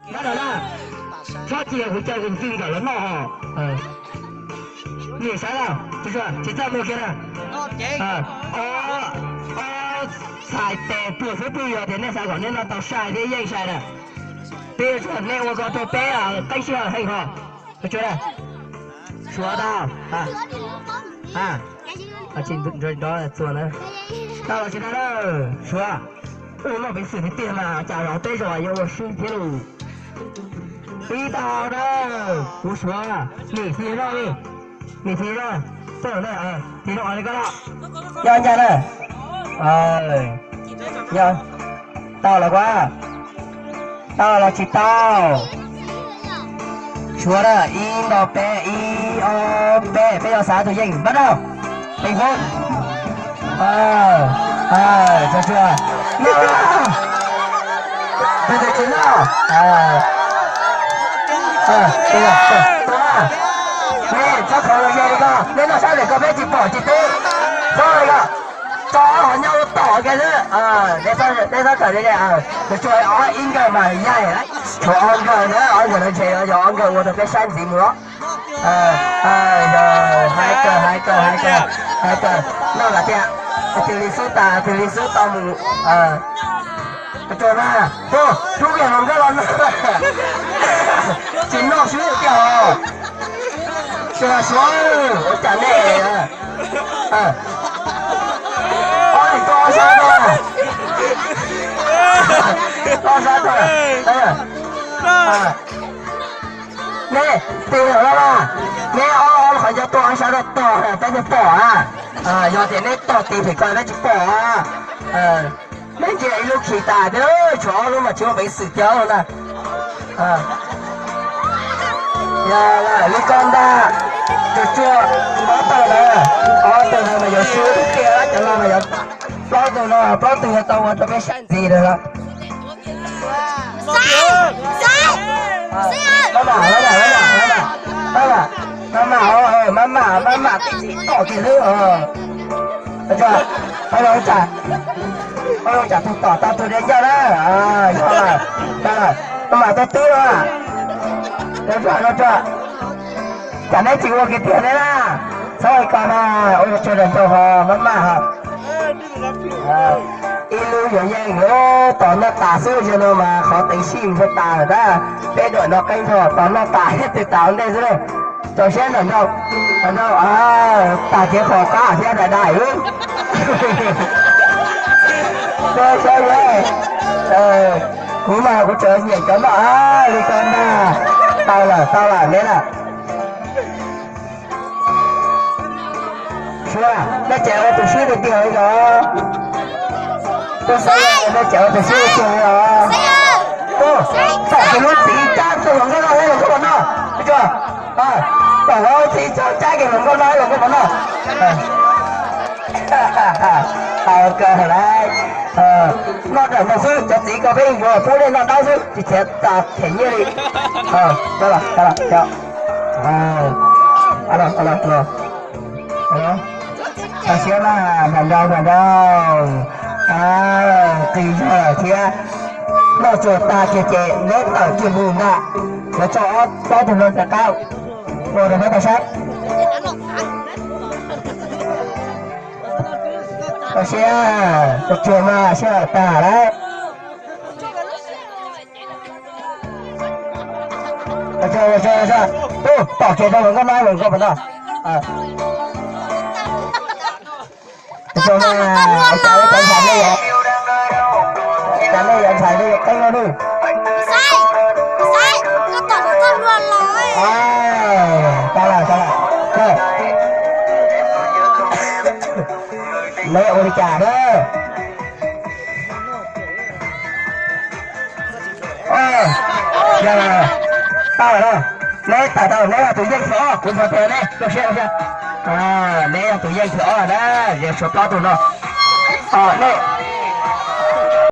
Nyob no na, txhob cia kuv caw kuv fij nkawm los noj hos. Nim saib lawm, tsis txaj muag kiag na. Ob, ob txhais tes pluag xwb, twb yog tias nej xav kom nej noj tau sai thiab yeej sai na. Twb yog nej ua ko rau peb qeeb sij hawm heev hos. Suav tau, tsis nrov txuas na. Tau los tsis tau na, Suav. Ua loj peev xwm tiag tiag mas cas zov peb zos yuav ua swb thiab lauj. Ib tau na, kuv Suav, nim xis zoj li, nim xis zoj, txawj na, xis zoj li koj los. Yog ncaj na. Yog, tau los kuv, tau los tsis tau. Suav na, ib, nto, peb, ib, ob, peb, peb yuav xav tus yeej, bắt đầu. Teem foob. Tsuag tsuag. Noj. Tus twg tsis noj. Tus, tus, tus, nej txhob khaws los ze li ko, nej noj sab lem ko peb tsis pom tsis twb. Txhob li ko. Tso ob hov nyob ua tom kiag xwb. Nej txhob khaws li, tsuag tsuag, ob ib nkawm mas yaig, tshuav ob nkawm na, ob nkawm no ntshe yog ob nkawm ua rau peb saib ntxiv mus los. Hais kawg, hais kawg, hais kawg, hais kawg, noj lawm tiag. Tus li xub tas, tus li xub tau mus. Tsuag mas, hu, rub kiag hluas nkauj los noj. Tsis noj swb tiag os. Suav, Suav, ua cas nej, ob leeg tuaj ob sab tuaj, ob sab tuaj. Nej tig lawm los mas, neb ob qhov ncauj tuaj ob sab tuaj tog peb thiaj pom na. Yog tias neb tog tig pem ko peb tsis pom. Neb ntsia ib lub khi tas thiab, tshuav ob lub mas tsis muaj peev xwm tiag na. Yog li ko ntag, tsuag tsuag, ob tug no, ob tug no mas yuav swb tiag, cov no mas yuav, plaub tug no, plaub tug yuav tau ua rau peb saib ntxiv lawm. Maj mam, maj mam, maj mam, maj mam, maj mam, maj mam, maj mam tib txhis tom kiag xwb. Ua cas, ua cas tus tom tau tus diav ncauj na. Yog, maj mam tau twb no. Ua tsuag, ua tsuag. Cas neb tsis ua kiag tiag neb na. Txhob ua ko na, ua tsuag rau ntau ho maj mam ho. Ib lub yuav yeej lub tos noj tas xwb, zaum no mas qhov teev sij ntshai tas lawm tab. Peb daim no qeeb nrho tos noj tas thiab twb tas ua ntej xwb lauj. Rau siab ntawm nraud, nraud, tag kev qhov qab thiab daim daim. Kuv mas kuv tseem nyiam cov noj li ko ntag. Tau lawm, tau lawm neb lawm. Suav, nej tseem ua tus swb tiag tiag li os. Tuaj saib nej tseem ua tus swb tiag tiag li os. Tuaj, tom tus lub txiv cab tus hluas nkauj no, hluas nkauj puas noj? Tsuag, tom lub txiv cab cab kiag hluas nkauj no, hluas nkauj puas noj? Tau kawg lawm. Noj daim no xwb, cov txiv ko peb yuav pub nej noj dawb xwb, tsis khiav tas them nyiaj li. Tau lawm, tau lawm. Tau siab mas, hais nrau hais nrau, qis zog thiab. Noj tsuag tag kiag ces neb tawm kiag mus ntag. Yuav tso ob plaub tug no rov qab ua rau peb tau saib. Tau siab, tsuag tsuag mas sij hawm tag lawm. Ua tsaug, ua tsaug, ua tsaug. Tub, tom kiag rau hluas nkauj no, hluas nkauj puas noj? Ua tsaug na, ua cas wb tau ntshai nej yuav, cas nej yuav ntshai nej yuav qeeb no nawb. Tau lawm, tau lawm. Neb ua li cas na? Tau lawm, neb tawm tau, neb yog tus yeej thib ob, kuv nrog tias neb zoo siab zoo siab. Neb yog tus yeej thib ob na, yog tshuav plaub tug no.